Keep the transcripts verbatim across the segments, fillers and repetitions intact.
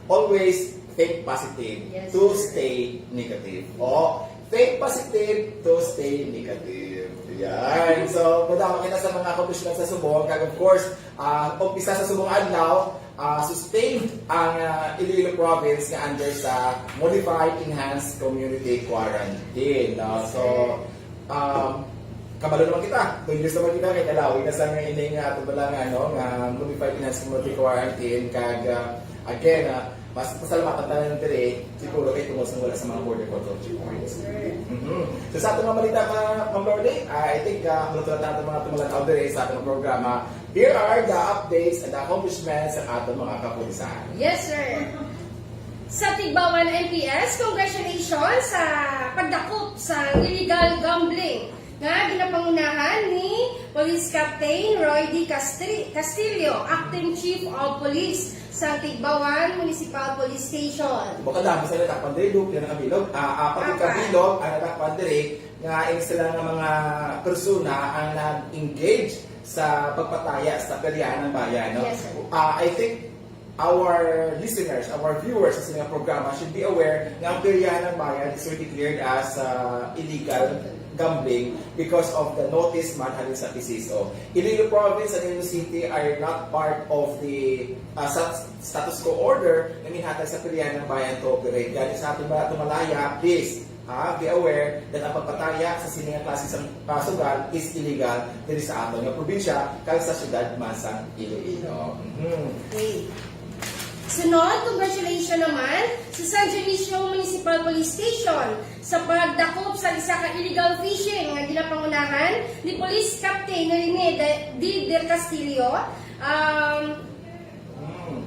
Always think positive Yes, to sir. Stay negative. O, think positive to stay negative. Yan. So, madama kita sa mga accomplishments sa subong. Kag of course, ah, umpisa sa subong adlaw, ah, sustained ang ah, Iloilo province nga under sa modified enhanced community quarantine. No? So, um, kabalo naman kita. Two years naman kita kay kalawi na sa nga ini nga ato pala nga ano nga modified enhanced community quarantine kag ah, again ah, mas pasalamatan tanan diri siguro kay tungod sa wala sa mga border control checkpoints. Mhm. So sa ato nga balita ka Ma'am Lordy, ah, I think uh, mga mga tumalan-aw diri sa atong programa. Here are the updates and accomplishments sa ato mga kapulisan. Yes, sir. Sa Tigbauan M P S, congratulations sa pagdakop sa illegal gambling nga ginapangunahan ni Police Captain Roy D. Castri- Castillo, Acting Chief of Police sa Tigbauan Municipal Police Station. Baka dami sa natakpan diri, Luke, yan ang kabilog. Ah, apat yung Apat. kabilog ang natakpan diri nga ini sila nga mga persona ang nag-engage sa pagpataya sa peryahan ng bayan. No? Yes, sir. Ah, I think our listeners, our viewers sa inyong programa should be aware nga ang peryahan ng bayan is declared as uh, illegal gambling because of the notice man halin sa P C S O. Iloilo Province and Iloilo City are not part of the uh, stat- status quo order na ginhatag sa peryahan ng bayan to operate. Gani sa ating mga tumalaya, please, ha, be aware that ang pagpataya sa sini nga klase sang uh, sugal is illegal diri sa aton nga probinsya kag sa syudad man sang Iloilo. Mhm. Okay. Sunod, congratulations naman sa San Dionisio Municipal Police Station sa pagdakop sa isa ka illegal fishing nga ginapangunahan ni Police Captain Rene de, de Del Castillo. Um, Hmm.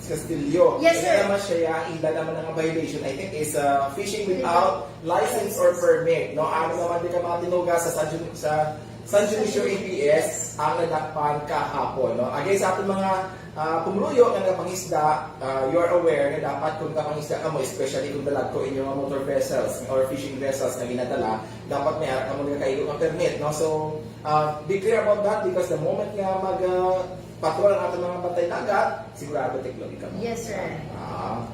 Si Castillo. Yes, sir. Kaya naman siya, ila naman ang violation, I think, is uh, fishing without license or permit. No, ano naman di ka mga tinuga sa San Jun- sa San Dionisio A P S ang nadakpan kahapon. No? Again, sa ating mga uh, pumuluyo nga nagapangisda, uh, you are aware nga dapat kung nagapangisda ka mo, especially kung dalagko inyong mga motor vessels or fishing vessels na ginadala, dapat may ara ka mo nga kaigo nga permit. No? So, uh, be clear about that because the moment nga mag uh, patrol ang ating mga bantay dagat, sigurado tiklo ikaw. Yes, sir. Ah.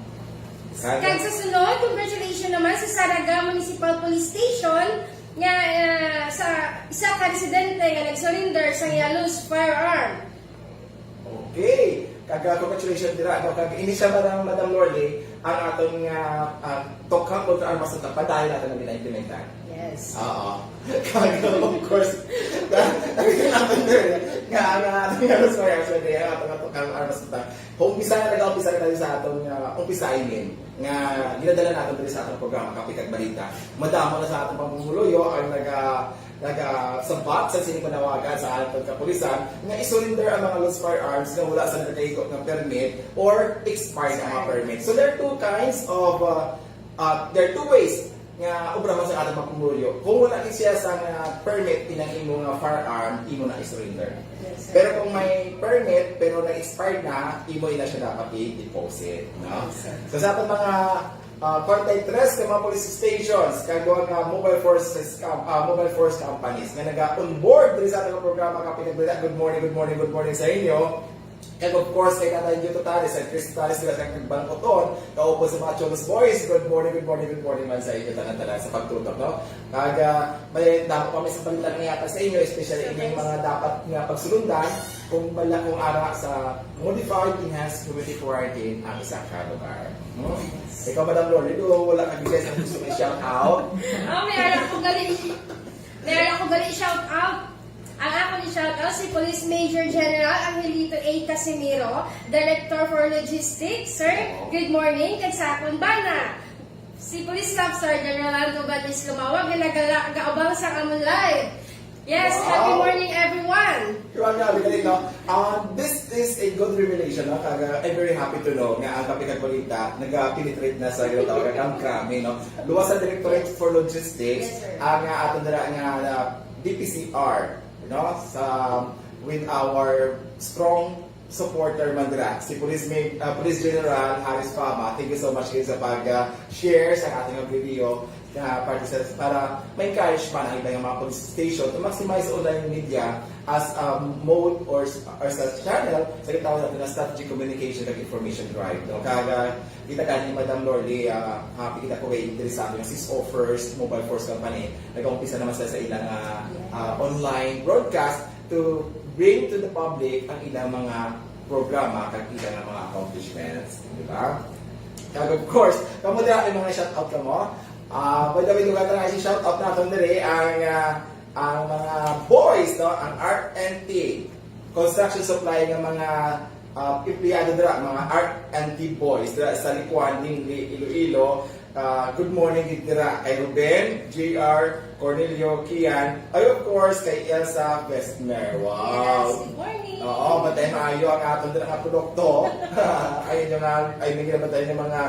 Kag sa sunod, congratulations naman sa Saraga Municipal Police Station nga ah, sa isa ka residente nga nag-surrender sa iya loose firearm. Okay. Kag uh, congratulations dira. No? Kag ini siya, Madam, Madam Lordy, ang aton nga uh, tukang kontra armas sa padayon natin na gina-implementan. Yes. Oo. Kag of course, ang kailangan din nga ang aton nga loose firearms na ang aton nga tukang armas sa Kung umpisa nga nag-umpisa na tayo sa aton nga umpisa, I mean, nga ginadala natin diri sa atong programa Kape kag Balita. Madamo na sa atong pamumuluyo ang naga naga sabat sa sining panawagan sa atong kapulisan nga i-surrender ang mga loose firearms nga wala sa nagakaigo nga permit or expired ang mga permit. So there are two kinds of uh, uh, there are two ways nga obrahon sa atong mga pumuluyo. Kung wala ni siya sa nga permit, inang imo nga firearm, imo na i-surrender. Yes, sir. Pero kung may permit, pero na-expired na, imo ina siya dapat i-deposit. No? Yes, sir. So sa atong mga uh, forty-three ka mga police stations, kag duha nga mobile forces com- uh, mobile force companies nga naga-onboard diri sa atong programa Kape kag Balita. Good morning, good morning, good morning sa inyo. Kag of course, kay Tatay Joe Totales, ang Chris Totales, sila kag Bangkoton, kaupod sa mga Chong's Boys. Good morning, good morning, good morning man sa inyo, tanan-tanan sa pagtutok, no? Kag ah, may damo kami sa balita nga yata sa inyo, especially ining mga dapat nga pagsulundan kung bala kung ara sa modified enhanced community quarantine ang isa ka lugar. No? Ikaw, Madam Lordy, do wala ka gid sa gusto may shout out? Oh, may ara ko gali. May ara ko gali shout out. Ang ako ni shout out si Police Major General Angelito A. Casimiro, Director for Logistics. Sir, good morning. Kag sa akon bana, si Police Staff Sergeant Rolando Batis Lumawag nga nagala gaubang sa amon live. Yes, happy Wow. morning everyone. Diba, grabe ka rin, no? Um, this is a good revelation, no? Kag, uh, I'm very happy to know nga ang Kape kag Balita nag-penetrate na sa ginatawag ang Krami, no? Luwas sa Directorate for Logistics, Yes, sir. Ang uh, aton dira nga uh, D P C R, no? Sa, with our strong supporter man dira, si Police, May, uh, Police General Harris Fama. Thank you so much kayo sa pag-share sa ating video. nga practices para ma-encourage man ang iba nga mga police station to maximize online media as a mode or, or sa channel sa gitawag nato na strategic communication kag information drive, no? Kag, ah, kita gani, Madam Lorly, ah, happy kita ko kay interesado nga Sis Offers Mobile Force Company. Nag-umpisa naman sila sa ilang, ah, ah, online broadcast to bring to the public ang ilang mga programa kag ilang mga accomplishments, di ba? Kag of course, kamo dira ay mga shout out kamo. Ah, by the way, dugang ta nga i-shout out naton diri ang, ah, ang mga boys, no, ang R and T Construction Supply nga mga, ah, empleyado dira, mga R and T boys dira sa Licuan, Ningli, Iloilo. Ah, good morning gid dira kay Ruben, J R, Cornelio, Kian, ay of course kay Elsa Besmer. Wow. Yes, good morning. Oo, batay maayo ang aton dira nga produkto. Ayun yung, ah, ay may ginabatay ng mga,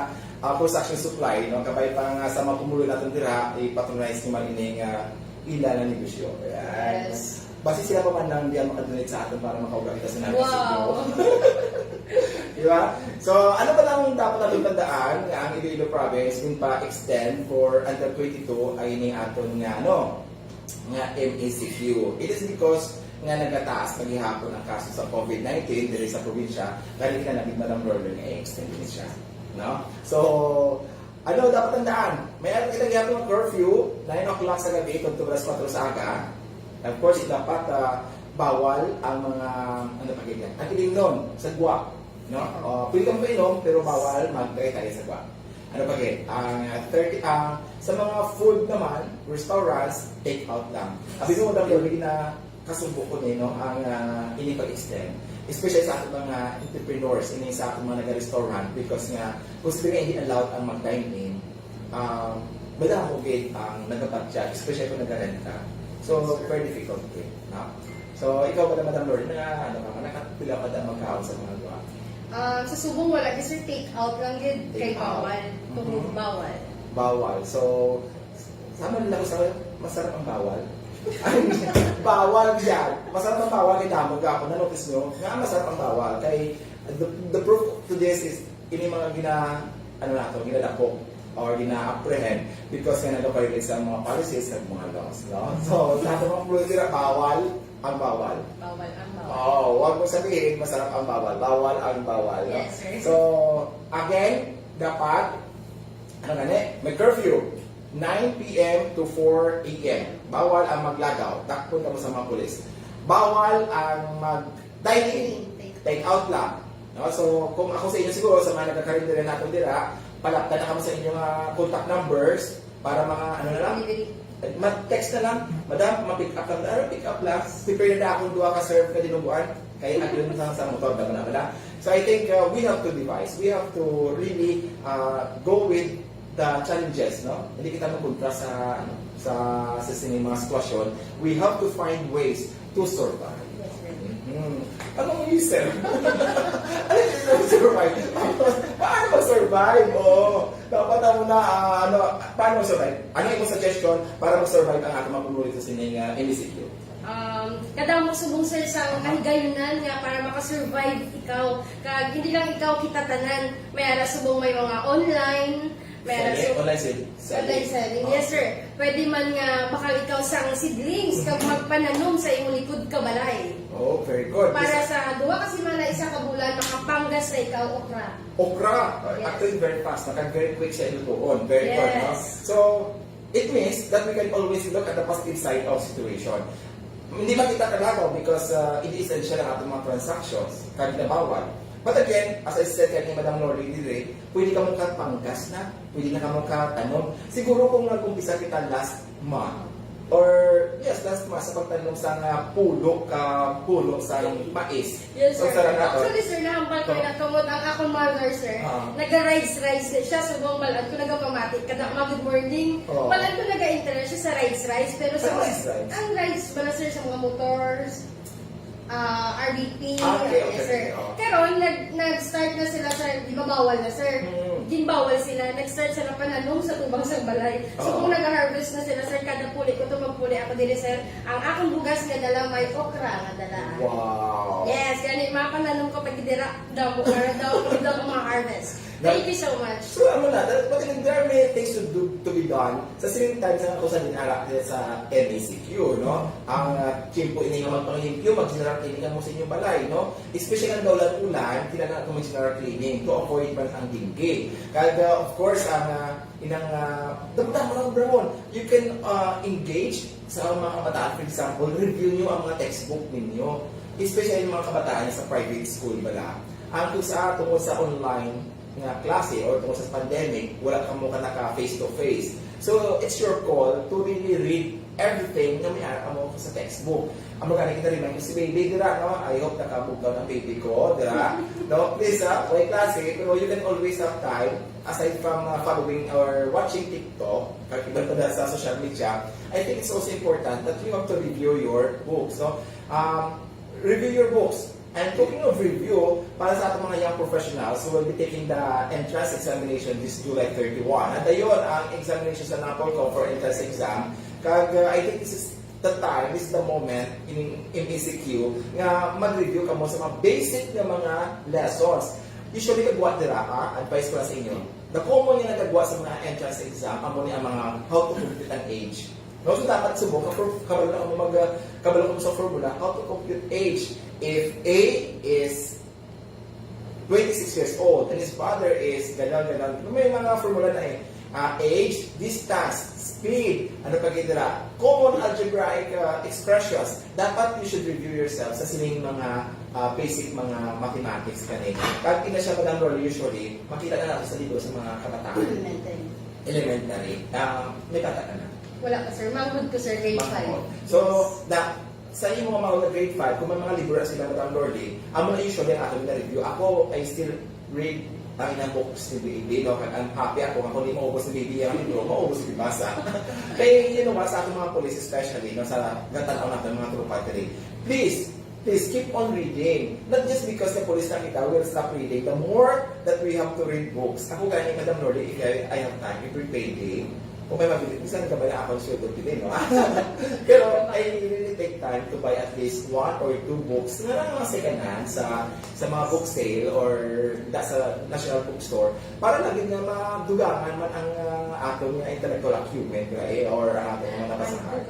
ah, construction supply, no? Kabay pa nga sa mga pumuloy naton dira, i-patronize ni man ining, ah, ila nga negosyo. Ayan. Yes. Basi sila pa man lang diyan makadonate sa aton para makauga kita sa Wow. Di ba? So, ano pa lang dapat natin tandaan nga ang Iloilo Province ginpa-extend for until twenty-two ay ini aton nga, ano, nga M E C Q. It is because nga nagataas na gihapon ang kaso sa COVID nineteen diri sa probinsya, kaya kinahanglan gid, Madam Lorly, nga i-extend din siya. No? So, ano dapat tandaan? May araw kita gihapon nga curfew, nine o'clock sa gabi, tungtod alas kuwatro sa aga. Of course, dapat, ah, bawal ang mga, ano pa gid yan? Ang iling nun, sa gwa. No? Ah, pwede ka makainom, pero bawal magtagay-tagay sa gwa. Ano pa gid? Ang, ah, thirty, ah, sa mga food naman, restaurants, take out lang. Abi mo, Madam Lorly, na kasubo ko ni, no, ang, ah, ini pag-extend, especially sa ating mga entrepreneurs, ini sa ating mga naga-restaurant, because nga, considering hindi allowed ang mag-dine-in, ah, madamo gid ang nagabagya, especially kung nagarenta. So, very difficult gid, no? So, ikaw ba, Madam Lorly, na, ano ka, nakapila ka da magkaon sa mga lugar? Ah, sa subong wala, kasi take out lang gid kay Take out. Bawal. Mhm. Bawal. Bawal. So, sama nila ko sa masarap ang bawal. Ay, bawal yan. Masarap ang bawal kay damo ka. Kung na-notice nyo, nga masarap ang bawal. Kay, the, the proof to this is, ini mga gina, ano nato, ginadakop or gina-apprehend because nga nag-violate sa mga policies, sa mga laws, no? So, sa ato mga pulitira, bawal ang bawal. Bawal ang bawal. Oh, wag mo sabihin, masarap ang bawal. Bawal ang bawal, no? Yes, sir. So, again, dapat, ano gani, may curfew. Nine P M to four A M. Bawal ang maglagaw. Dakpon kamo sa mga pulis. Bawal ang mag-dining. Take out lang. No? So, kung ako sa inyo siguro, sa mga nagkakarinderya nato dira, palapta na kamo sa inyong, ah, contact numbers para mga, ano na lang, Delivery. Mag-text na lang, "Madam, ma-pick up lang." Ano, pick up lang. Prepare na akong duha ka serve ka dinuguan. Kay adun lang sa motor, dama na pala. So, I think, uh, we have to devise. We have to really, uh, go with the challenges, no? Hindi kita magkontra sa, ano, sa, sa sining mga sitwasyon. We have to find ways to survive. Yes, sir. Mhm. Anong reason? Ano yung survive? Paano mag-survive? Oo. Dapat ang una, ah, ano, paano survive? Ano yung suggestion para mag-survive ang ating mga pumuli sa sining, ah, M E C Q? Um, kadamo subong, sir, sa kahigayunan nga para makasurvive ikaw. Kag hindi lang ikaw, kita tanan. May ara subong may mga online, may ara Selling? sub- Online selling? Online selling. Oh. Yes, sir. Pwede man nga bakal ikaw sang seedlings kag magpananom sa imong likod ka balay. Oh, very good. Para sa duha ka semana, isa ka bulan, makapanggas na ikaw okra. Okra. Yes. Actually, very fast. Nakag very quick siya ilutuon. Very good, no? Yes. So, it means that we can always look at the positive side of situation. Hindi man kita kalakaw because, uh, hindi essential ang ating mga transactions, kag nabawal. But again, as I said kay Madam Lorly dire, pwede kamo ka panggas na, pwede na kamo ka tanom. Siguro kung nag-umpisa kita last month, or, yes, last month sa pagtanom sa nga pulo ka, pulo sa mais. Yes, sir. Pag sa nga Actually, sir, nahambal ko Oh. na tungod ang akong mother, sir. Ah. Naga-rice-rice na siya, subong mal-ad ko nagapamati. Kada ma, "Good morning." Oh. Mal-ad ko naga-interest siya sa rice-rice, pero sa Sa rice-rice? ang rice bala, sir, sa mga motors, ah, R D P, Ah, okay, yes, okay, sir. Oh. Karon, nag-, nag-start na sila, sir. Di ba bawal na, sir? Mm. Ginbawal sila. Nag-start sila pananom sa tubang sa balay. So, Oo. kung nag-harvest na sila, sir, kada puli ko to, magpuli ako diri, sir. Ang akong bugas nga dala, may okra nga dala. Wow. Yes, gani, mapananom ko pag dira, damo, para daw, daw ko ma-harvest. Thank you so much. So, amo na, that, but then there are many things to do, to be done. Sa same time, sa ako sa dinara sa M A C Q, no? Ang uh, tiyempo ini nga magpanglimpyo, mag-general cleaning mo sa inyong balay, no? Especially ang daulan ulan, kailangan ako mag-general cleaning to avoid man ang dengue. Kaya, of course, ang uh, inang uh, damdaman lang, Ramon, you can uh, engage sa mga kabataan. For example, review nyo ang mga textbook ninyo. Especially yung mga kabataan sa private school, bala. Ang kung sa tungkol sa online, nga klase or tungkol sa pandemic, wala ka mo ka naka face to face. So, it's your call to really read everything nga may ara mo sa textbook. Ang mga kita remind ko si baby dira, no? I hope nakabugaw ang baby ko dira. No, please, ah, way klase, pero you can always have time aside from uh, following or watching TikTok, kag iban pa sa social media. I think it's also important that you have to review your books. No, um, review your books. And talking of review, para sa atong mga young professionals who will be taking the entrance examination this July thirty-one. At ayun, ang examination sa NAPOLCOM for entrance exam. Kag uh, I think this is the time, this is the moment in M A C Q nga mag-review kamo sa mga basic nga mga lessons. Usually, kagwa dira, ha? Advice ko lang sa inyo. The common nga nagagwa sa mga entrance exam, amo ni ang mga how to compute an age. No, so dapat subong ka kabalo na mo mag kabalo mo sa formula how to compute age. If A is twenty-six years old and his father is ganyan ganyan, may mga formula na eh. Uh, age, distance, speed, ano pa gid dira? Common algebraic uh, expressions. Dapat you should review yourself sa sining mga uh, basic mga mathematics kani. Kag ina siya, Madam Rolly, usually makita na nato sa libro sa mga kabataan. Elementary. Um, may bata ka na? Wala pa, sir. Manghod ko, sir, grade five. So, na, sa imo nga mga grade five, kung may mga libro na sila, Madam Lordy, amo na usually ang ato na-review. Ako, I still read ang inang books ni Baby, no? Kag ang happy ako, ako di maubos ni Baby ang libro, maubos ni basa. Kay, you know what, sa atong mga police especially, no, sa gatan-aw natin mga tropa diri, please, Please keep on reading. Not just because the police na kita, we'll stop reading. The more that we have to read books, ako gani, Madam Lordy, if I, I have time, every payday, kung may mabilis, bisan ka ba na akong sweldo, pili, no? Pero I really take time to buy at least one or two books nga lang mga second hand sa, sa mga book sale or da, sa National Bookstore para lagi nga madugangan man ang uh, aton nga intellectual acumen, eh, or ang aton nga nabasahan.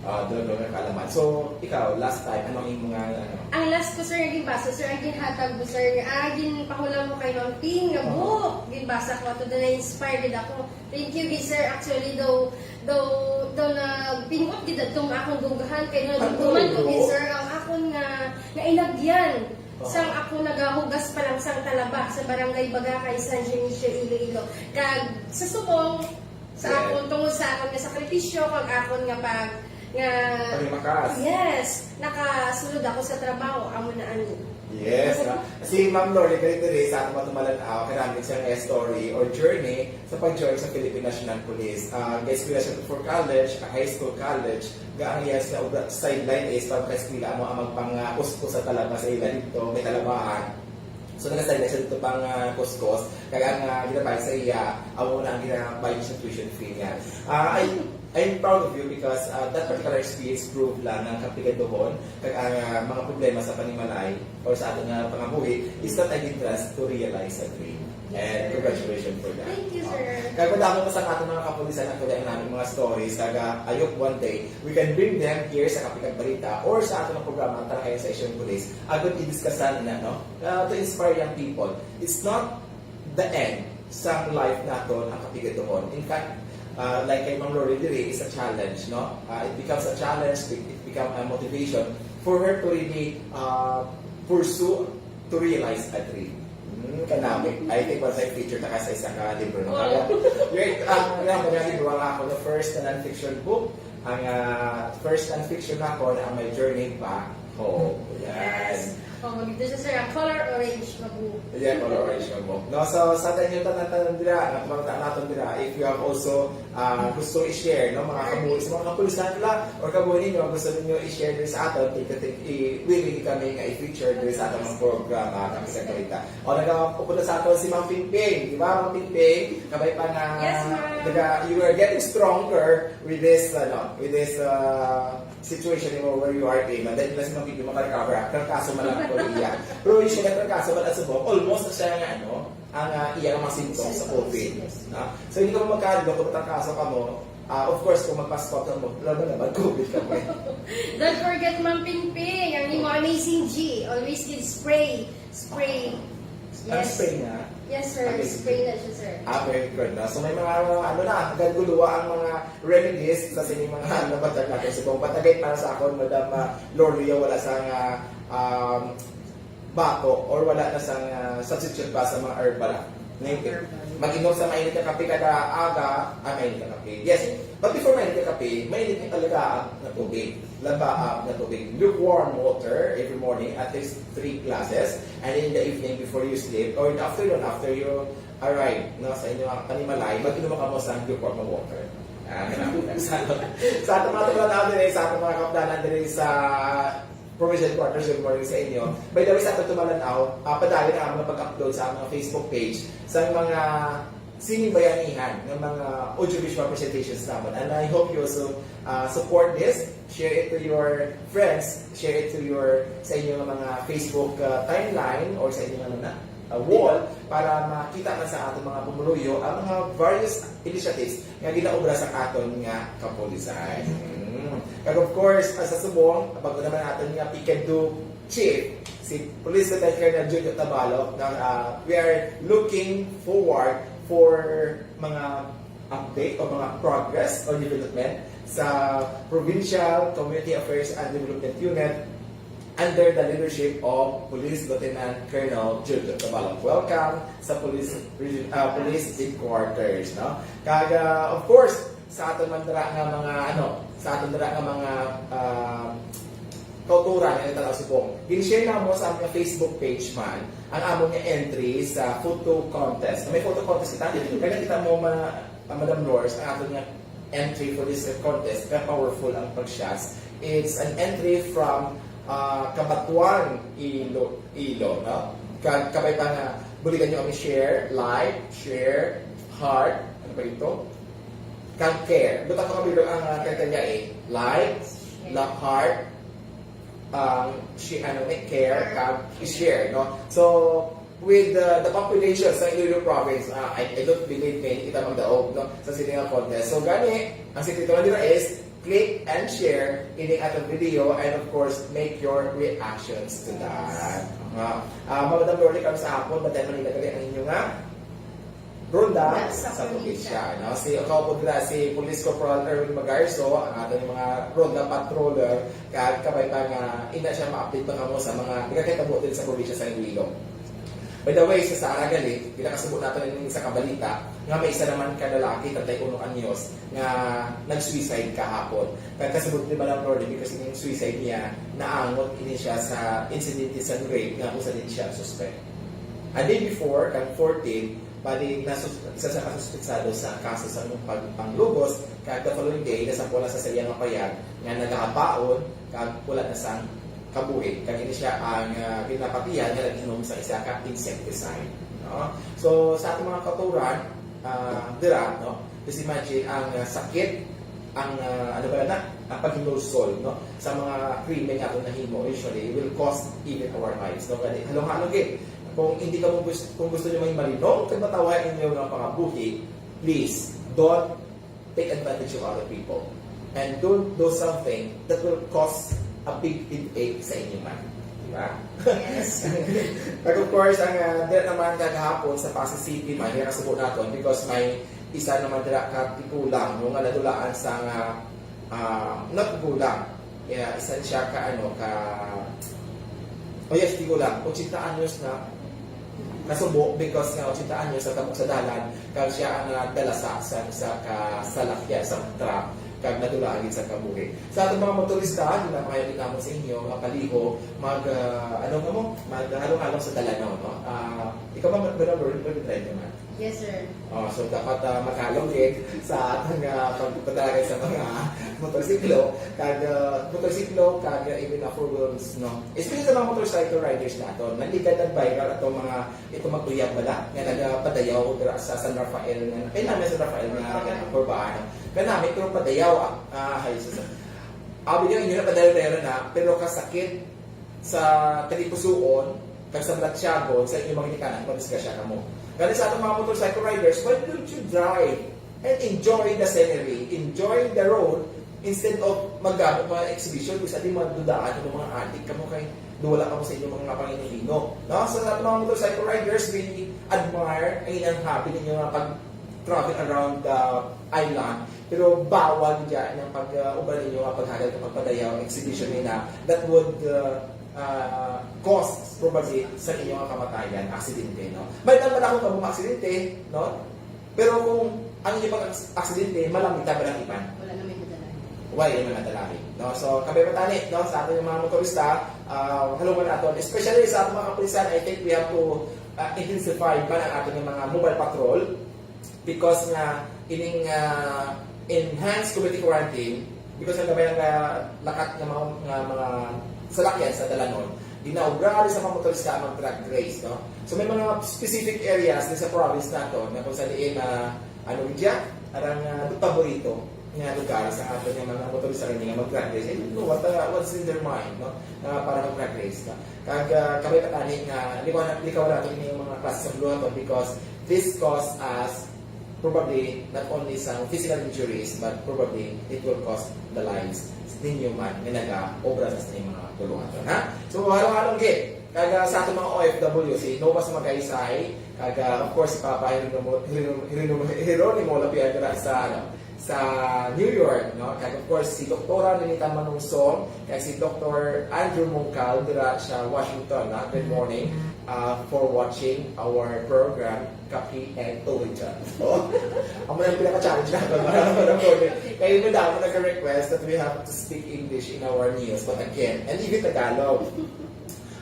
Ah, doon, doon ang kaalaman. So, ikaw, last time, anong imo nga, ano? Ang last ko, sir, nga ginbasa, sir, ang ginhatag mo, sir, nga, ah, ginpahulam mo kay Ma'am Ping nga Oo. book. Ginbasa ko ato, na-inspire gid ako. Thank you gid, sir. Actually, though, though, though na pingot gid adto ang akong dughan, kay Ang nadugtuman ko tulo. gid, sir, ang akon nga, nga inagyan. Oo. Sang ako nagahugas pa lang sang talaba sa Barangay Bagakay, San Dionisio, Iloilo. Kag sa subong, sa Yes. akon, tungod sa akon nga sakripisyo, kag akon nga pag, nga, Paghimakas. yes, nakasulod ako sa trabaho, amo na ani. Yes, ha? Si Ma'am Lordy, diri diri sa atong matumalan-aw, kanami siya nga story or journey sa pag-join sa Philippine National Police. Ah, guest ko siya before college, ah, high school, college, ga ang iya sa obra, sideline is pag eskwela mo ang magpang-, ah, kuskos sa talaba sa ila dito, may talabahan. So, nag-sideline siya dito pang ah, kuskos. Kaya ang ah, ginabayad sa iya, amo na ang ginabayad sa tuition fee niya. Ah, I, I'm proud of you because ah, that particular experience proved lang ang kapigaduhon kag ang ah, mga problema sa panimalay or sa aton nga pangabuhi is not a hindrance to realize a dream. And congratulations for that. Thank you, sir. Kag madamo pa sa aton mga kapulisan ang kaya namin mga stories. Kag ah, I hope one day we can bring them here sa Kapikag Balita or sa aton nga programa, Talakayan sa Isyong Pulis. Agud i-discussan na, no? Uh, to inspire young people. It's not the end sa life naton ang kapigaduhon. In fact, uh, like kay Ma'am Lordy diri, is a challenge, no? Uh, it becomes a challenge, it, it becomes a motivation for her to really uh, pursue to realize a dream. Hmm, kanami. I think was I feature na ka sa isa ka libro. No? Wow. Kaya, great. Ang uh, mga libro ang ako, the first na non-fiction book, ang uh, first non-fiction na ako na ang My Journey Back Home. Yan. Yes. Oh, magdito siya, sir, ang color orange nga book. Yeah, color orange nga book. No, so sa tayo tanan-tanan dira, nga tumangta naton dira, if you have also uh, gusto i-share, no, mga kabuhi, sa mga kapulisan nila, or kabuhi ninyo, gusto ninyo i-share din sa aton, tig-, tig-, i-, willing kami nga i-feature din sa atong programa, kami sa Kalita. O, nagapupunta sa aton si Ma'am Pingping, di ba, Ma'am Pingping? Kabay pa nga, Yes, ma'am. Naga, you are getting stronger with this, ano, with this uh, situation mo where you are in, and then plus mo hindi mo ka-recover after kaso man lang, Iya. Pero usually, ang trangkaso, wala subong, almost na siya nga, ano, ang, ah, iya nga mga symptoms sa COVID. Yes. Na? So, hindi ka mo magkahadlok kung trangkaso ka mo. Ah, of course, kung magpa-swab ka mo, wala naman, COVID ka mo. Don't forget, Ma'am Pingping, ang imo amazing G. Always give spray. Spray. Ang Yes. spray nga. Yes, sir. Amazing. Spray na siya, sir. Ah, very good. Na? So, may mga, ano na, gaguluwa ang mga remedies sa sining mga nabatag natin. So, kung patagay para sa akon, Madam, ah, Loria, wala sa nga, um, bato or wala na sang, ah, substitute pa sa mga herbal, ah, native. Herbal. Mag-inom sa mainit nga kape kada aga, ah, mainit nga kape. Yes, but before mainit nga kape, mainit nga talaga nga tubig. Labaab nga tubig. Lukewarm water every morning, at least three glasses. And in the evening, before you sleep, or in the afternoon, after you arrive, no, sa inyo ang panimalay, mag-inom ka mo sa lukewarm nga water. Ah, sa, sa ating mga tumataw diri, sa ating mga kapdanan diri sa Provincial Quarters, good morning sa inyo. By the way, sa aton tumalanaw, ah, padayon ang mga pag-upload sa mga Facebook page sa mga sining bayanihan ng mga audiovisual presentations naman. And I hope you also, ah, support this. Share it to your friends. Share it to your, sa inyong mga Facebook, ah, timeline or sa inyong, ano na, ah, wall para makita man sa aton mga pumuluyo ang mga various initiatives nga ginaobra sa aton nga kapulisan. Mm. Kag of course, ah, sa subong, bago naman aton nga PICADU chief, si Police Lieutenant Colonel Junjun Tabalok, na, ah, we are looking forward for mga update o mga progress or development sa Provincial Community Affairs and Development Unit under the leadership of Police Lieutenant Colonel Junjun Tabalok. Welcome sa Police Region, ah, Police Headquarters, no? Kag, ah, of course, sa aton man dira nga mga, ano, sa aton dira nga mga, ah, kauturan nga nagtanaw subong. Gin-share namo sa among Facebook page man ang amon nga entry sa photo contest. May photo contest kita. Kaya kita mo, ma-, ah, Madam Lors, ang aton nga entry for this contest, ka powerful ang pag-shots. It's an entry from, ah, Cabatuan, Ilo, Ilo, no? Ka-, kabay pa nga, buligan nyo kami share, like, share, heart, ano ba ito? Kag care. Buta ko kami ang, ah, criteria eh. Like, love heart, ang shi-, ano, eh, care, kag share, no? So, with, uh, the population sa Iloilo province, ah, I, I don't believe may kita magdaog, no, sa sini nga contest. So, gani, ang sikreto lang nila is click and share ini atong video and of course, make your reactions to that. Nga, ah, Madam Lordy, kami sa hapon, batay Manila, gali ang inyo nga ronda Sa sa probinsya. probinsya, no? Si, kaupo dira si Police Corporal Erwin Magarzo, ang aton mga ronda patroller, kag kabay pa nga ina siya ma-update pa kamo sa mga nagakahitabo din sa probinsya sa Iloilo. By the way, sa Sara gali, ginakasubo nato ning sa kabalita nga may isa naman ka lalaki, treinta y uno anyos, nga nag-suicide kahapon. Kag kasabot ni Madam Lordy, because ining suicide niya, naangot ini siya sa insidente sa rape nga usa din siya suspect. A day before, kang fourteen, bali, nasus-, isa sa kasuspetsado sa kaso sa pagpanglugos, kag the following day, nasampolan sa sa iya nga payag nga nagahabaon kag wala na sang kabuhi. Kag ini siya ang, ah, ginapatihan nga nag-inom sa isa ka insecticide, no? So, sa ating mga kauturan, ah, dira, no? Just imagine ang, ah, sakit, ang, ah, ano ba na, ang paghinulsol, no? Sa mga krimen nga atong nahimo, usually, will cost even our lives, no? Gani, halong-halong gid. Kung hindi ka mo gusto, kung gusto niyo maging malinong, kag matawa inyo nga pangabuhi, please, don't take advantage of other people. And don't do something that will cause a big headache sa inyo man. Di ba? Yes. But of course, ang, ah, dira naman kagahapon sa Passi City, man, yung nasubo naton because may isa naman dira ka tigulang, no, nga nadulaan sa nga, ah, not tigulang. Yeah, isa siya ka, ano, ka, oh yes, tigulang, ochenta anyos na, nasubo because nga ochenta anyos sa tabok sa dalan, kag siya ang nadala sa, sa, sa ka salakyan, sa truck, kag nadula gid sa kabuhi. Sa atong mga motorista, di na kayo inamon sa inyo, nga paliho, mag, ah, ano nga mo, mag halong-halong sa dalanaw, no? Ah, ikaw ba, Madam Lorraine, drive naman? Yes, sir. Oh, so dapat, ah, maghalong gid sa atong, ah, pagpadalagay sa mga motorsiklo, kag, ah, motorsiklo, kag, ah, even, ah, four wheels, no? Especially sa mga motorcycle riders naton, nagligad, nag-viral atong mga, itong mag-uyab bala, nga nagapadayaw dira sa San Rafael, nga, kailan may San Rafael nga, nga kurbahan. Kanami, pero padayaw, ah, ah, hay, sus. Abi niya, inyo na padayaw-dayaw na, pero kasakit, sa tagipusuon kag sa balatyagon sa inyong mga ginikanan, madisgrasya kamo. Gani sa atong mga motorcycle riders, why don't you drive and enjoy the scenery, enjoy the road, instead of magdamo mga exhibition, kung sa di madudaan ang mga adik kamo kay duwala kamo sa inyong mga panginihino. No? So, sa atong mga motorcycle riders, we admire ang inyong hobby ninyo nga pag-travel around the island. Pero bawal dyan ang pag-ubra ninyo nga paghagad ka pagpadayaw exhibition nila that would uh, uh, cause probably sa inyo nga kamatayan, aksidente, no? May tan malakong kabong aksidente, no? Pero kung ang inyo pag aksidente, malamita ba lang iban? Wala na may madala. Why yung mga dalahin? No? So, kami matani, no? Sa ating mga motorista, uh, halungan nato, especially sa ating mga kapulisan, I think we have to uh, intensify pa ang ating mga mobile patrol because nga ining uh, enhanced community quarantine, because ang gamay nga lakat nga mga, nga mga salakyan sa dalanon, ginaobrahan sa mga motorista ang mag-drag race, no? So may mga specific areas din sa province nato na kung saan diin na, ano, media, arang uh, paborito nga lugar sa ato nga mga motorista rin nga mag-drag race. I don't know what, uh, what's in their mind, no? Uh, para mag-drag race, no? Kag uh, kami patani nga likaw na likaw nato ini mga klase sa buluhaton because this cause us probably not only some physical injuries but probably it will cost the lives ninyo man nga naga-obra sa inyong mga buluhaton, ha? So, halong-halong gid. Kag uh, sa ato mga O F W, si Nova sa Magaysay, kag uh, of course si Papa Jeronimo, Jeronimo, Jeronimo Lapian dira sa ano, sa New York, no? Kag of course si Doktora Nenita Manungsong, kag si Doktor Andrew Mungkal dira sa Washington, no? Good morning uh, for watching our program, Kape and Tulijan. Oh, amo na yung pinaka-challenge na ako. Kaya madami nag-request that we have to speak English in our news. But again, and even Tagalog.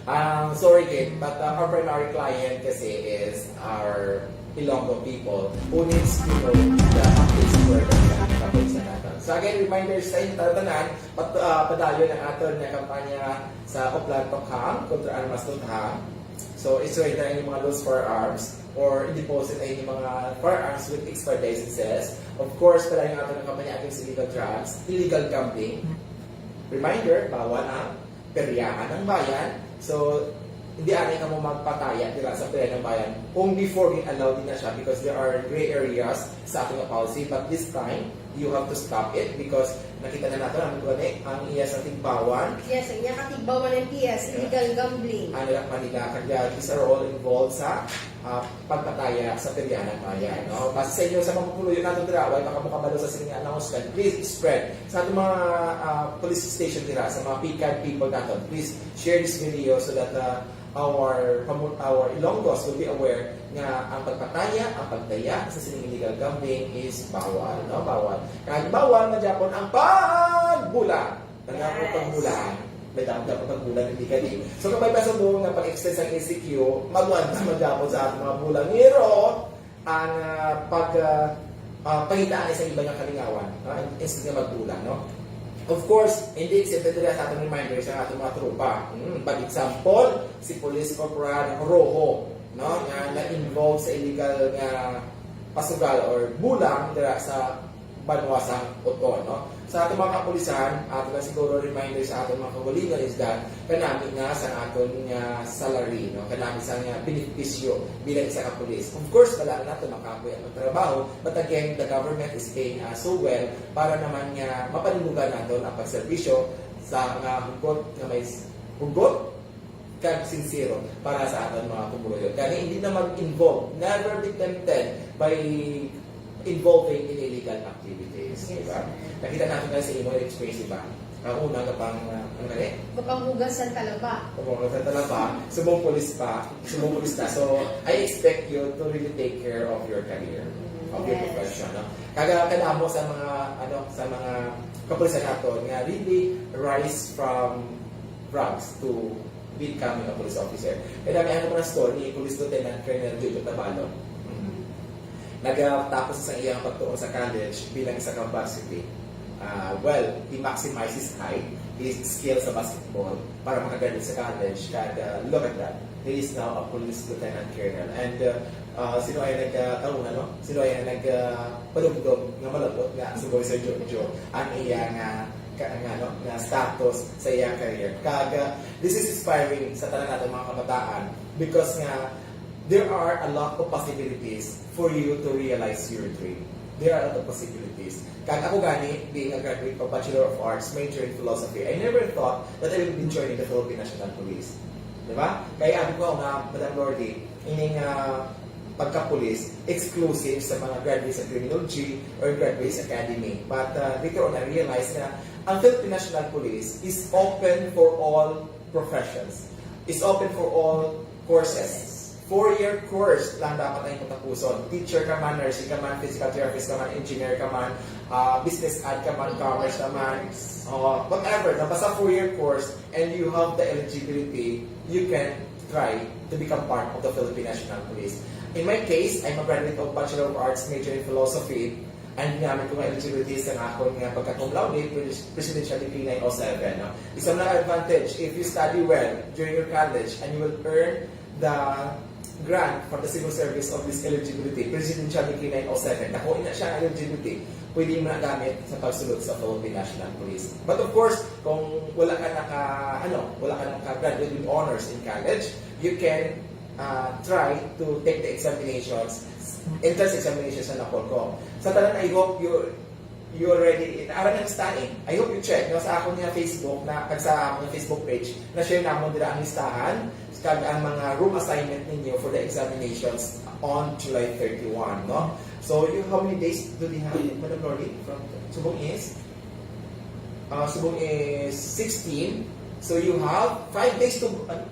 Um, sorry, Kate, but uh, our primary client kasi is our Ilonggo people who needs to know the updates for the sa natin. So again, reminder sa inyo tanan, pat, uh, padayon ang aton nga kampanya sa Oplan Tokhang kontra Armas Tokhang. So i-surrender ang inyong mga loose firearms or i-deposit ang inyong mga firearms with expired licenses. Of course, padayon ang aton nga kampanya against illegal drugs, illegal gambling. Reminder, bawal ang peryahan ng bayan. So, hindi anay kamo magpataya dira sa peryahan ng bayan. Kung before, we allowed din na siya because there are gray areas sa ating policy. But this time, you have to stop it because nakita na natin ang gani ang iya sa tigbawan. Yes, ang iya katigbawan ng P S, illegal gambling. Ano lang Manila, kaya these are all involved sa uh, pagpataya sa peryahan ng bayan. No? Basta sa inyo sa mga pupuluyo nato dira, way pa kamo kabalo sa sining announcement, please spread sa ating mga uh, police station dira, sa mga P CAD people nato, please share this video so that uh, our our Ilonggos will be aware nga ang pagpataya, ang pagdaya sa sining illegal gambling is bawal, no? Bawal. Kag bawal man gyapon ang pagbulag. Ang yes. Pagbulag. May dapat dapat pagbulag hindi ka din. So kapag pasubong nga pag-extend sa E C Q, maguanta man gyapon sa ating mga bulangero ang uh, pag uh, uh, pangita sa iba nga kalingawan, no? Instead nga magbulag, no? Of course, hindi excepted dira sa atong reminder sa atong mga tropa. Hmm, but example, si Police Corporal Rojo, no, nga na-involve sa illegal nga pasugal or bulang dira sa banwa sa Oton, no? Sa atong mga kapulisan, ato na siguro reminder sa atong mga kaugalingon is that kanami nga sa aton nga salary, no? Kanami sa nga benepisyo bilang isa ka pulis. Of course, wala na nato makapoy ang trabaho, but again, the government is paying us so well para naman nga mapanindugan nato ang pagserbisyo sa nga hugot nga may hugot kag sincero para sa aton mga pumuluyo. Kani hindi na mag-involve, never be tempted by involving in illegal activities, yes, di ba? Nakita natin na sa imo experience, di ba? Ang una ka pang, uh, ano kani? Kapanghugas sa talaba. Kapanghugas sa talaba. Subong pulis pa. Subong pulis na. So, I expect you to really take care of your career, of your yes. Profession. No? Kaga, kadamo sa mga, ano, sa mga kapulisan nato nga really rise from ranks to becoming a police officer. Kaya dami ako na story ni Police Lieutenant Colonel Jojo Tabalon. Nagatapos sa iyang pagtuon sa college bilang isa ka varsity. Uh, well, he maximized his height, his skill sa basketball para makagraduate sa college. Kaya uh, look at that. He is now a police lieutenant colonel. And uh, uh, sino ay nagtauna, no? Sino ay nagpadumdum uh, nga malabot nga si Boy Sir Jojo ang iyang uh, ka nga, no, nga status sa iyang career. Kag, uh, this is inspiring sa tanan nato mga kabataan because nga there are a lot of possibilities for you to realize your dream. There are a lot of possibilities. Kag ako gani, being a graduate of Bachelor of Arts, major in Philosophy, I never thought that I would be joining the Philippine National Police. Di ba? Kaya abi ko nga, Madam Lordy, ining uh, pagka-police, exclusive sa mga graduates sa criminology or graduates academy. But uh, later on, I realized na ang Philippine National Police is open for all professions. It's open for all courses. Four-year course lang dapat ang imong tapuson. Teacher ka man, nursing ka man, physical therapist ka man, engineer ka man, uh, business ad ka man, commerce ka man, uh, whatever. Na basta four-year course and you have the eligibility, you can try to become part of the Philippine National Police. In my case, I'm a graduate of Bachelor of Arts major in Philosophy. Ang ginamit ko nga eligibility sa akon nga pagka cum laude, pres- Presidential Decree nine oh seven. No? Isa na advantage, if you study well during your college and you will earn the grant for the civil service of this eligibility, Presidential Decree nine oh seven, nakuha na siya ang eligibility, pwede mo na gamit sa pagsulod sa Philippine National Police. But of course, kung wala ka naka, ano, wala ka naka-graduate with honors in college, you can uh, try to take the examinations, entrance examinations sa Napolcom. Sa tanan, I hope you you already, ara na listahan. I hope you check, no, sa akon nga Facebook, na, kag sa akon nga Facebook page, na-share namon dira ang listahan kag ang mga room assignment ninyo for the examinations on July thirty-one, no? So, you, how many days do we have, Madam Lordy? From subong is, uh, subong is sixteen. So, you have five days to, uh,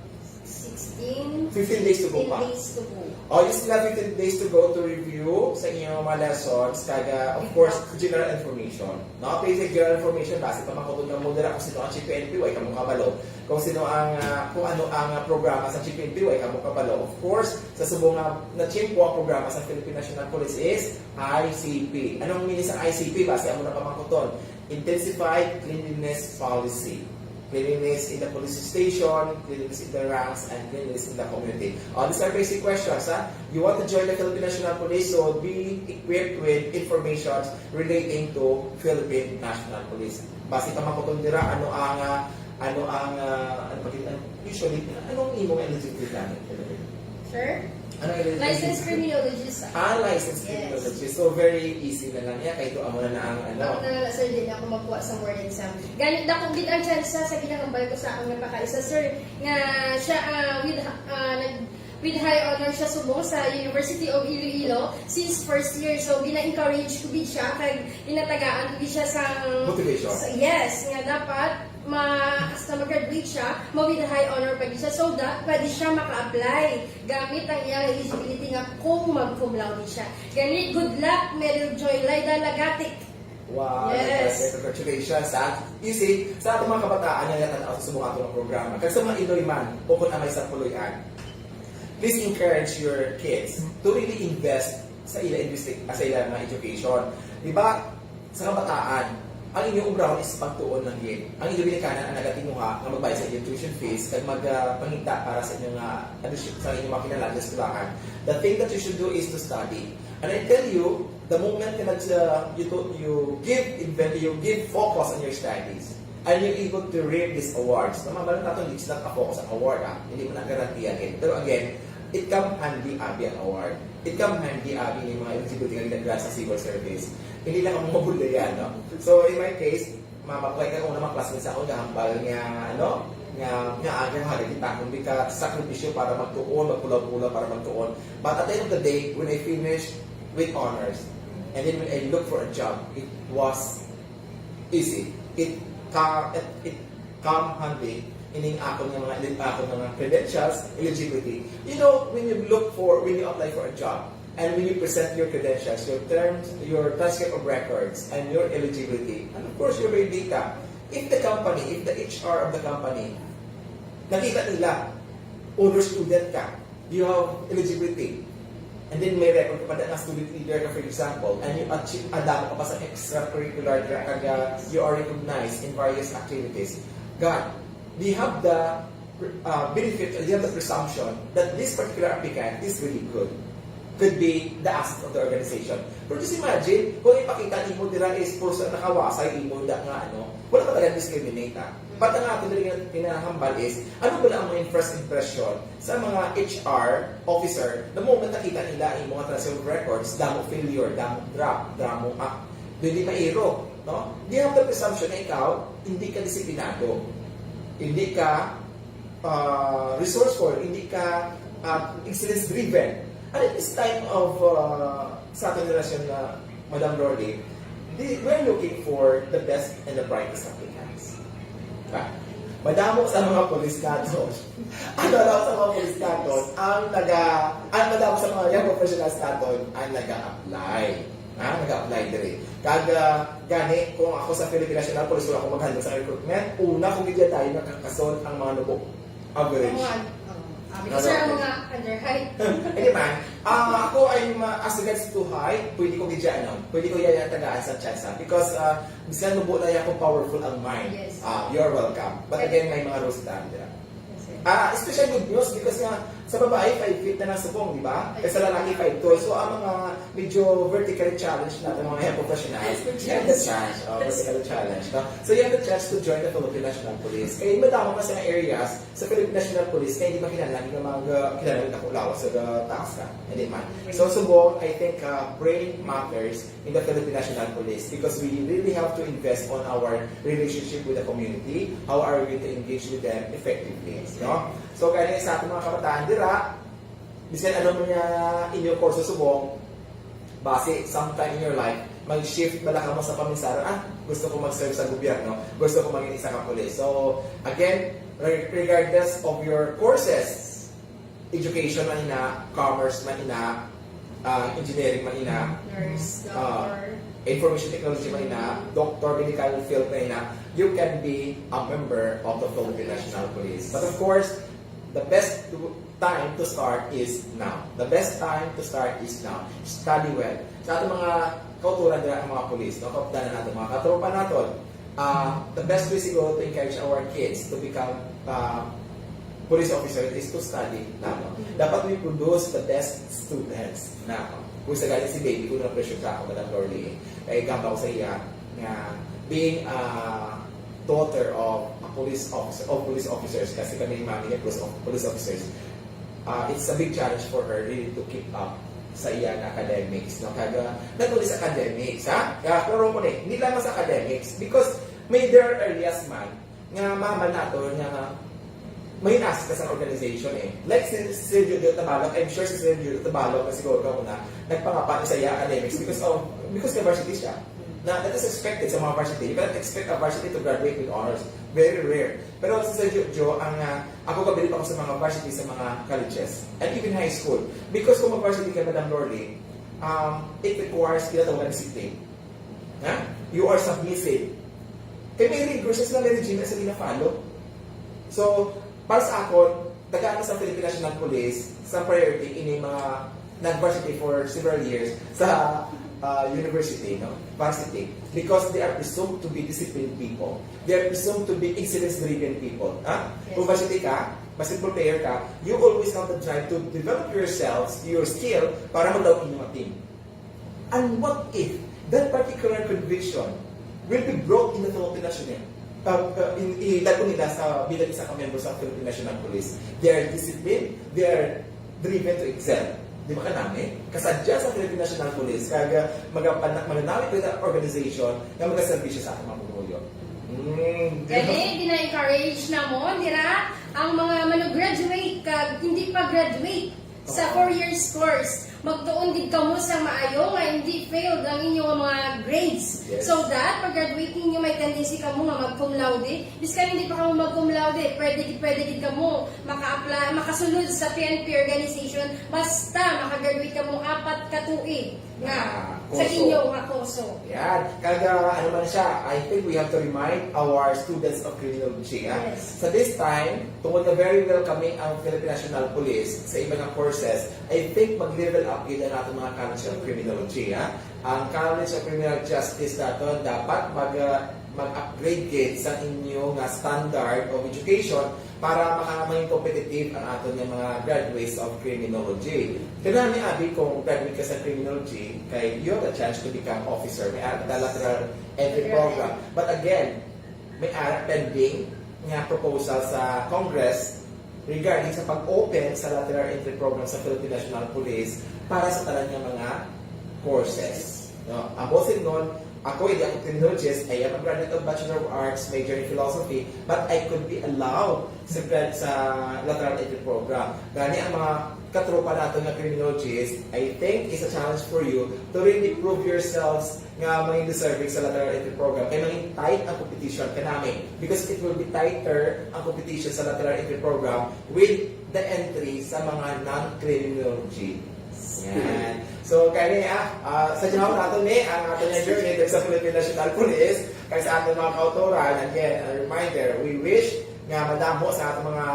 sixteen, fifteen days to go pa. Days to go. Oh, you still have fifteen days to go to review sa inyong mga lessons, kag, uh, of course, general information. No? Basic general information, basi pa makutod ka mo dira kung sino ang G P N P Y, kamo kabalo. Kung sino ang, uh, kung ano ang uh, programa sa G P N P Y, kamo kabalo. Of course, sa subong nga na-chimpo ang programa sa Philippine National Police is I C P. Anong meaning sa I C P? Basi amo na pa makutod. Intensified Cleanliness Policy. Cleanliness in the police station, cleanliness in the ranks, and cleanliness in the community. Uh, these are basic questions, ha? You want to join the Philippine National Police, so be equipped with information relating to Philippine National Police. Basi ka makutong dira, ano ang, uh, ano ang, uh, ano ba yun? Usually, anong imong eligibility gamit? Sir? Ano ang eligibility? Licensed criminologist. Ah, licensed Yes. criminologist. So, very easy na lang yan. Kahit amo na na ang ano. Ako na lang, sir, di na ako magkuha sa board exam. Ganit na kung ang tsansa sa ginahambal ko sa akong napakaisa, sir, nga siya ah, with ah, nag with high honor siya subong sa University of Iloilo since first year. So, gina-encourage ko gid siya kag ginatagaan ko gid siya sa Motivation. sa- yes, nga dapat ma hasta mag-graduate siya, ma with high honor pa gid siya so that pwede siya maka-apply gamit ang iyang eligibility nga kung mag-cum laude siya. Gani, good luck, Meryl Joy Laida Lagatic. Wow, Yes. Congratulations, ha? You see, sa atong mga kabataan nga nagtanaw sa subong ato nga programa, kag sa mga Iloy man, o kung amay sa Puloy-an, please encourage your kids to really invest sa ila investi- sa ila mga education. Di ba, sa kabataan, ang inyong obrahon is pagtuon lang gid. Ang inyong ginikanan ang nagatinguha nga magbayad sa inyong tuition fees kag mag ah, pangita para sa inyong ah, addition- sa inyong mga kinahanglan sa eskwelahan. The thing that you should do is to study. And I tell you, the moment nga nag uh, you, to, you give invent you give focus on your studies and you're able to reap these awards. Na mabalo nato, it's not a focus ang award, ah. Hindi mo na garantiya gid. Pero again, it come handy abi ang award. It come handy abi ni mga eligibility nga ginagrant sa civil service. Hindi na kamo mabulayan, no? So in my case, mapapakay ka kung naman classmates ako nga hambal nga ano, nga nga aga nga kita kung di ka sakripisyo para magtuon, magpulaw-pulaw para magtuon. But at the end of the day, when I finished with honors, and then when I look for a job, it was easy. It ka it, it come handy ining akon nga mga elite akon nga mga credentials, eligibility. You know, when you look for when you apply for a job and when you present your credentials, your terms, your transcript of records, and your eligibility, and of course your data, if the company, if the H R of the company, nakita nila, honor student ka, you have eligibility. And then may record ka pa nga student leader ka, for example, and you achieve, adamo ka pa sa extracurricular, kag uh, you are recognized in various activities. God, they have the uh, benefit, they have the presumption that this particular applicant is really good. could be the asset of the organization. Pero just imagine, kung ipakita nimo dira is puro sa nakawasay imo da nga ano, wala ka talaga discriminate, ah. But ang ato diri nga kinahambal is, ano ba ang mga first impression sa mga H R officer the moment nakita nila ang mga transfer records, damo failure, damo drop, damo, ah, dili mairo, no? They have the presumption na ikaw hindi ka disiplinado, hindi ka, ah, resourceful, hindi ka, ah, excellence driven. And in this time of, ah, sa aton relasyon na Madam Lordy, di, we're looking for the best and the brightest applicants. Ah, madamo sa mga pulis naton, ang madamo sa mga pulis naton ang naga, ang madamo sa mga young professionals naton ang naga-apply. Ah, naga-apply diri. Kag, ah, gani, kung ako sa Philippine National Police, wala ko maghandle sa recruitment, una ko gid tayo nakakasod ang mga nubo. Average. Mga, oh, ah, because Ano? Ang mga underheight. Hindi man. Ah, ako ay ma- as regards to height, pwede ko gid ano, pwede ko yan tagaan sa chance, ah, because, ah, bisan nubo na yan kung powerful ang mind. Yes. Ah, you're welcome. But Yes. Again, may mga rules tayo dira. Yes, sir. Ah, especially good news because nga sa babae, five feet na lang subong, di ba? Kaya sa lalaki, five two. So, ang mga medyo vertically challenged na mga health professionals, you have the chance. Oh, vertically challenged, no? So, you have the chance to join the Philippine National Police. Kaya madamo pa sa mga areas sa Philippine National Police, kaya hindi pa kinahanglan nga mag, uh, kinahanglan ako lawas sa, uh, taas ka. Hindi man. So, subong, I think, uh, brain matters in the Philippine National Police because we really have to invest on our relationship with the community. How are we going to engage with them effectively? No? So, kaya sa ating mga kabataan, dira, bisan ano man niya inyong kurso subong, basi sometime in your life, mag-shift bala ka mo sa paminsaron, "Ah, gusto ko mag-serve sa gobyerno, gusto ko maging isa ka pulis." So, again, re- regardless of your courses, education man ina, commerce man ina, ah, engineering man ina, Nurse, ah, doctor. Information technology man ina, doctor, medical field man ina, you can be a member of the Philippine National Police. But of course, the best to, time to start is now. The best time to start is now. Study well. Sa ating mga kauturan dira ang mga pulis, no? Kaupdanan nato, mga katropa nato, ah, the best way siguro to encourage our kids to become, ah, police officer is to study lamang. Dapat we produce the best students na. Kung sa galing si baby, kung na-pressure sa ako, Madam Lorly, kaya gamba ko sa iya nga being a daughter of a police officer, of police officers, kasi kami ni mami niya police, of, police officers, ah, it's a big challenge for her really to keep up sa iya nga academics, no? Kaya, not only sa academics, ha? Kaya, klaro ko ni, hindi lamang sa academics, because may there are areas man nga maman nato nga may nas ka sa organization eh. Like si, si Sir Jojo Tabalog, I'm sure si Sir Jojo Tabalog na siguro ka una, nagpangapa ni sa iya academics because of, because ka varsity siya. Na, that is expected sa mga varsity. You cannot expect a varsity to graduate with honors. Very rare. Pero si Sir Jojo, ang, ah, ako gabili pa ko sa mga varsity, sa mga colleges, and even high school. Because kung mag-varsity ka, Madam Lorly, um, it requires ginatawag na discipline. Ha? You are submissive. Kay may rigorous na may regime sa gina-follow. So, para sa akon, tagaan sa Philippine National Police sa priority ini mga nag-varsity for several years sa, ah, university, no? Varsity. Because they are presumed to be disciplined people. They are presumed to be excellence-driven people. Ha? Yes. Kung varsity ka, basketball player ka, you always have the drive to develop yourselves, your skill, para maglaog inyong team. And what if that particular conviction will be brought in the Philippine National, uh, uh, in, ilago nila sa bilang isa ka member sa Philippine National Police? They are disciplined, they are driven to excel. Di ba kanami? Kasadya sa Philippine National Police, kag, uh, magapana-, mananami ko sa organization na magaserbisyo sa atong mga pumuluyo. Mm, di ba? Kani, gina-encourage namon dira ang mga manu-graduate kag hindi pa graduate sa four years course. Magtuon gid kamo sa maayo nga hindi failed ang inyo nga mga grades. Yes. So that, pag graduate ninyo, may tendency kamo nga mag cum laude. Biskan hindi pa kamo mag cum laude, pwede, pwede gid kamo maka-apply, makasulod sa P N P organization. Basta makagraduate kamo apat ka tuig nga Ah, sa kurso. Inyo nga kurso. Yan. Kag, ah, ano man siya, I think we have to remind our students of criminology, ah. Yes. Sa this time, tungod nga very welcoming ang Philippine National Police sa iba nga courses, I think mag-level up gid ang atong mga College of Criminology, ah. Ang College of Criminal Justice nato dapat mag, ah, mag-upgrade gid sa inyo nga standard of education para maka-, maging competitive ang aton nga mga graduates of criminology. Kanami abi kung graduate ka sa criminology, kay you have a chance to become officer. May ara ka lateral entry program. But again, may ara pending nga proposal sa Congress regarding sa pag-open sa lateral entry program sa Philippine National Police para sa tanan nga mga courses. No? Ang bossing nun, ako, hindi ako criminologist, I am a graduate of Bachelor of Arts, major in Philosophy, but I could be allowed sa, grad, sa lateral entry program. Gani ang mga katropa nato nga criminologist, I think it's a challenge for you to really prove yourselves nga maging deserving sa lateral entry program. Kaya maging tight ang competition kanami because it will be tighter ang competition sa lateral entry program with the entry sa mga non-criminology. Yan. So, kaya niya, ah, sa Jihao nato ni, ang ato niya journey dito sa Philippine National Police, kay sa ating mga kautoran, again, a reminder, we wish nga madamo sa ating mga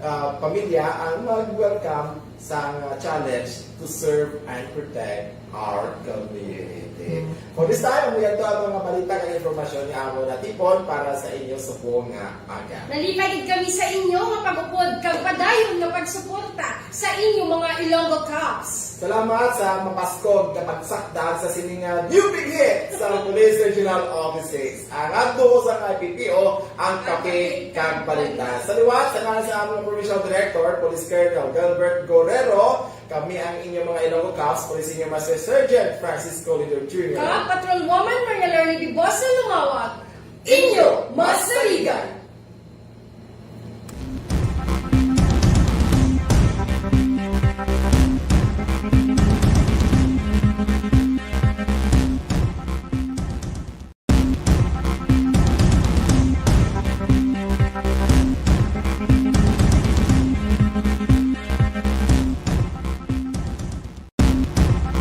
ah, pamilya ang mag-welcome sa challenge to serve and protect our community. For this time, amo yan to ang mga balita kag informasyon nga amo natipon para sa inyo subong nga aga. Nalipay gid kami sa inyo nga pag-upod kag padayon nga pagsuporta sa inyo mga Ilonggo Cops. Salamat sa mapaskog nga pagsakdag sa sini nga new big hit sa Police Regional Office six. Ang adto sa I P P O, ang kape kag balita. Sa liwat, sa ngalan sa among Provincial Director, Police Colonel Gilbert Guerrero, kami ang inyong mga Ilonggo Cops, Police Senior Master Sergeant Francisco Lidor Junior Kag Patrol Woman Maria Lerny Bibosa Lumawag. Inyo masaligan!